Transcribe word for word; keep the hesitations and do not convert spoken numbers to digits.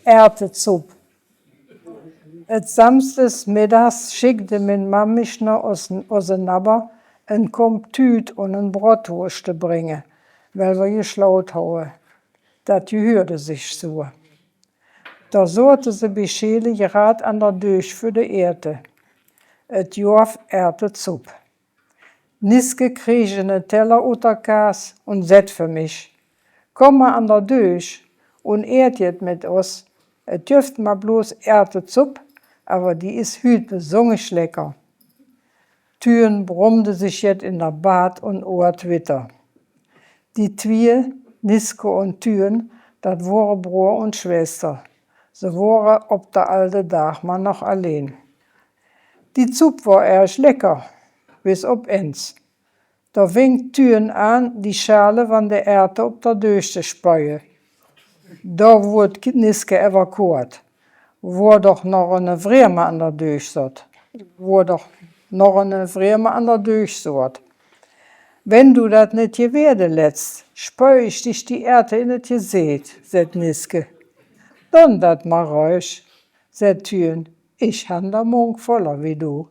Ertezupp. Et Samsdes middags schickde mien Mam mich nao os-, ose Nabber, en Komb Tüüt un en Brotwurscht te bringe, well wer jeschlaut haue. Dat jehuurde sich su. Do sote se bi Scheele jrad an der Döscht för de Erte. Et joaf Ertezupp. Niske kreeg ene Teller ut der Kaas un sett för mich: „Komm mer an der Döscht un eet jet met os. Et jöft mer bloß Ertezupp, aver die is hüüt besonnig lecker.“ Tüen brummde sich jet in der Baad un oat witter. Die twie, Niske un Tüen, dat wore Broer un Schwester. Se wore op der alde Daag mer noch alleen. Die Zupp wor erg lecker, bis op ens. Do fing Tüen aan, die Schale van de Erte op der Döscht te speie. Do woort Ki-, Niske ever koad. Wor doch noch ene Vreeme an der Döscht sot. Wor doch noch ene Vreeme an der Döscht sot. „Wenn du dat net jeweede lettst, spei ich dich die Erte in et Jeseet“, sett Niske. „Don dat mer ruhig“, sett Tüen, „ich han der Munk voller wie du.“